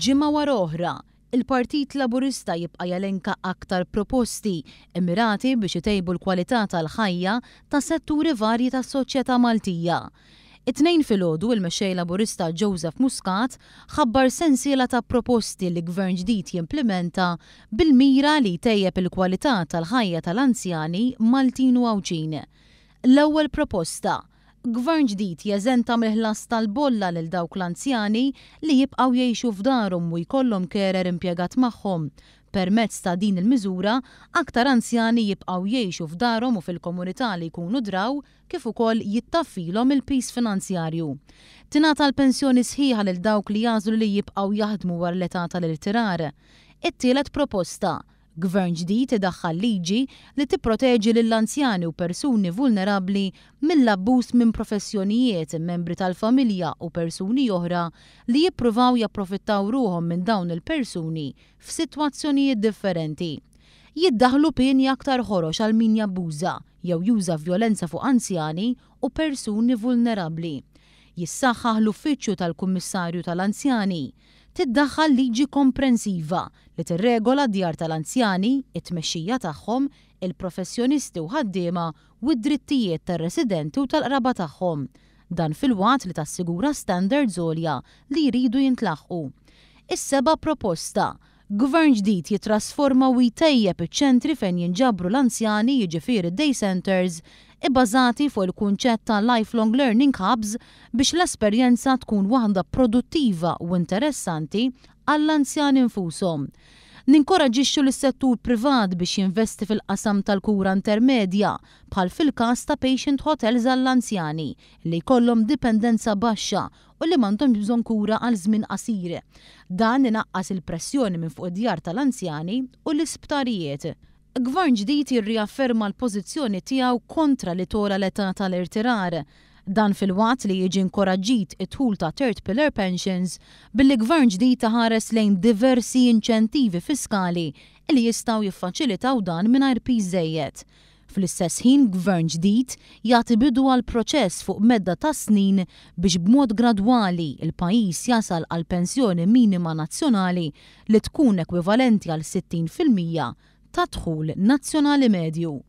Ġimgħa wara oħra, il-Partit Laburista jibqa' jelenka aktar proposti mmirati biex itejbu l-kwalità tal-ħajja ta' setturi varji tas-soċjetà Maltija. It-Tnejn filgħodu, il-Mexxej Laburista Joseph Muscat ħabbar sensiela ta' proposti li Gvern ġdid jimplimenta bil-mira li jtejjeb il-kwalità tal-ħajja tal-anzjani Maltin u Għawdxin. L-ewwel proposta, Gvern ġdid jeżenta mill-ħlas tal-bolla lil dawk l-anzjani li jibqgħu jgħixu f'darhom u jkollhom carer impjegat magħhom. Permezz ta' din il-miżura, aktar anzjani jibqgħu jgħixu f'darhom u fil-komunità li jkunu draw kif ukoll jittaffilhom il-piż finanzjarju. Tingħata l-pensjoni sħiħa lil dawk li jagħżlu li jibqgħu jaħdmu wara l-età tal-irtirar. It-tielet proposta, Gvern ġdid idaħħal liġi li tipproteġi lill-anzjani u persuni vulnerabbli mill-abbuż minn professjonijiet, membri tal-familja u persuni oħra li jippruvaw japprofittaw ruħhom minn dawn il-persuni f'sitwazzjonijiet differenti. Jiddaħħlu pieni aktar ħorox għal min jabbuża jew juża vjolenza fuq anzjani u persuni vulnerabbli. Jissaħħaħ l-Uffiċċju tal-Kummissarju tal-Anzjani. Tiddaħħal liġi komprensiva li tirregola d-djar tal-anzjani, it-tmexxija tagħhom, il-professjonisti u ħaddiema u d-drittijiet tar-residenti u tal-qraba tagħhom. Dan filwaqt li tassigura standards għolja li jridu jintlaħqu. Is-seba' proposta, Gvern ġdid jittrasforma u jtejjeb iċ-ċentri fejn jinġabru l-anzjani jiġifieri d-day centres ibbażati fuq il-kunċett ta' lifelong learning hubs biex l-esperjenza tkun waħda produttiva u interessanti għall-anzjani nfushom. Ninkoraġġixxu lis-settur privat biex jinvesti fil-qasam tal-kura intermedja, bħal fil-każ ta' patient hotels għall-anzjani li jkollhom dipendenza baxxa u li m'għandhomx bżonn kura għal żmien qasir. Dan inaqqas il-pressjoni minn fuq id-djar tal-anzjani u l-isptarijiet. Gvern ġdid jirriafferma l-pożizzjoni tiegħu kontra li togħla l-età tal-irtirar. Dan filwaqt li jiġi nkoraġġit id-dħul ta' third pillar pensions billi Gvern ġdid iħares lejn diversi inċentivi fiskali li jistgħu jiffaċilitaw dan mingħajr piż żejjed. Fl-istess ħin Gvern ġdid jagħti bidu għal proċess fuq medda ta' snin biex b'mod gradwali l-pajjiż jasal għal pensjoni minima nazzjonali li tkun ekwivalenti għal 60% tad-dħul nazzjonali medju.